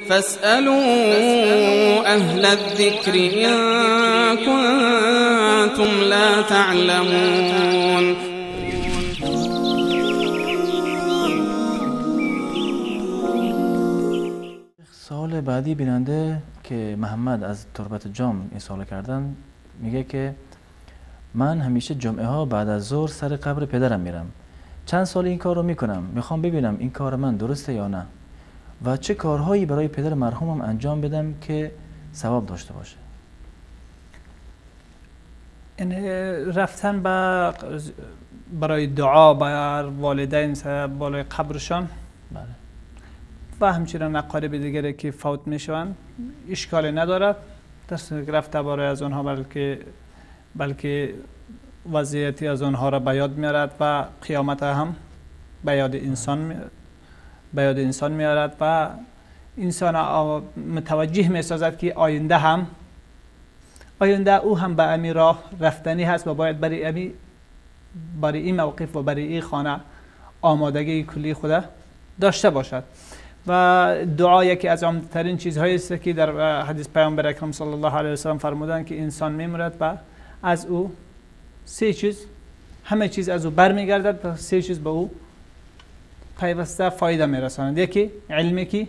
فاسألوا أهل الذكر إن كنتم لا تعلمون. سوال بعدی بیننده که محمد از تربت جام این سوال کردن، میگه که من همیشه جمعه ها بعد از ظهر سر قبر پدرم میرم. چند سال این کار رو میکنم، میخوام ببینم این کار من درسته یا نه و چه کارهایی برای پدر مرحومم انجام بدم که ثواب داشته باشه. یعنی رفتن برای دعا بر والدین بالای قبرشان، بله، و همچنین اقارب دیگری که فوت میشوند اشکالی ندارد. دست رفته برای از آنها، بلکه وضعیتی از آنها را به یاد میارد و قیامت هم به یاد انسان میارد و انسان متوجه میسازد که آینده او هم به امی راه رفتنی هست و باید برای این موقف و برای این خانه آمادگی کلی خود داشته باشد. و دعا یکی از عمده‌ترین چیزهایی است که در حدیث پیامبر اکرم صلی الله علیه و سلم فرمودند که انسان میمیرد و از او سه چیز، همه چیز از او برمیگردد و سه چیز به او پیوسته فایده میرساند. یکی علمی که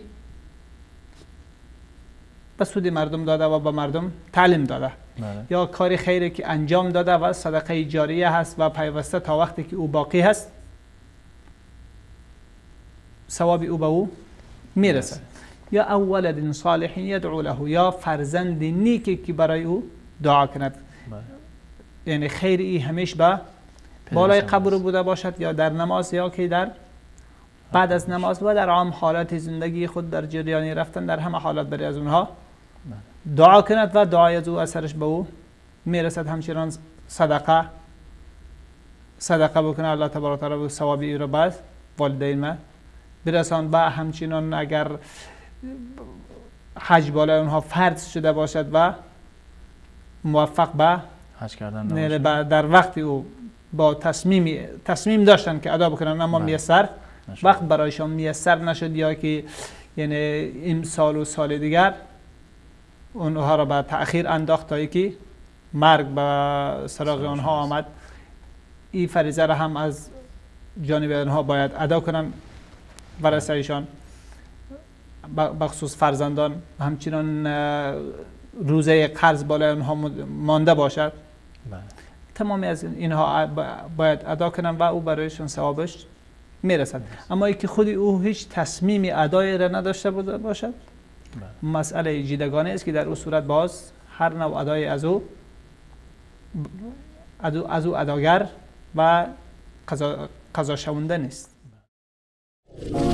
به سود مردم داده و به مردم تعلیم داده، بله، یا کار خیری که انجام داده و صدقه جاریه هست و پیوسته تا وقتی که او باقی هست ثواب او به او میرسد. یا او ولد صالح یدعو له، یا فرزند نیکی که برای او دعا کند، بله، یعنی خیر ای همیش به بالای قبر بوده باشد، یا در نماز یا که در بعد از نماز و در عام حالات زندگی خود در جریان رفتن، در همه حالات برای از اونها دعا کند و دعای از او اثرش به او میرسد. همچنان صدقه بکنه، الله تبارک و تعالی ثواب ای را بعد والدین ما برسان. و همچنان اگر حج بالای اونها فرض شده باشد و موفق به حج کردن نباشد، در وقت او با تصمیم داشتن که ادا بکنن، اما میسر وقت برایشان میسر نشد، یا که یعنی این سال و سال دیگر اونها را به تأخیر انداخت تا اینکه مرگ به سراغ آنها آمد، این فریضه را هم از جانب آنها باید ادا کنن ورثه‌شان، بخصوص فرزندان. همچنان روزه قرض بالای آنها مانده باشد، بله، تمامی از اینها باید ادا کنن و او برایشان ثوابش میرسد. اما اینکه خود او هیچ تصمیم ادای را نداشته باشد، بله، مسئله جداگانه است که در او صورت باز هر نوع ادای از او اداگر و قضا شونده نیست. بله.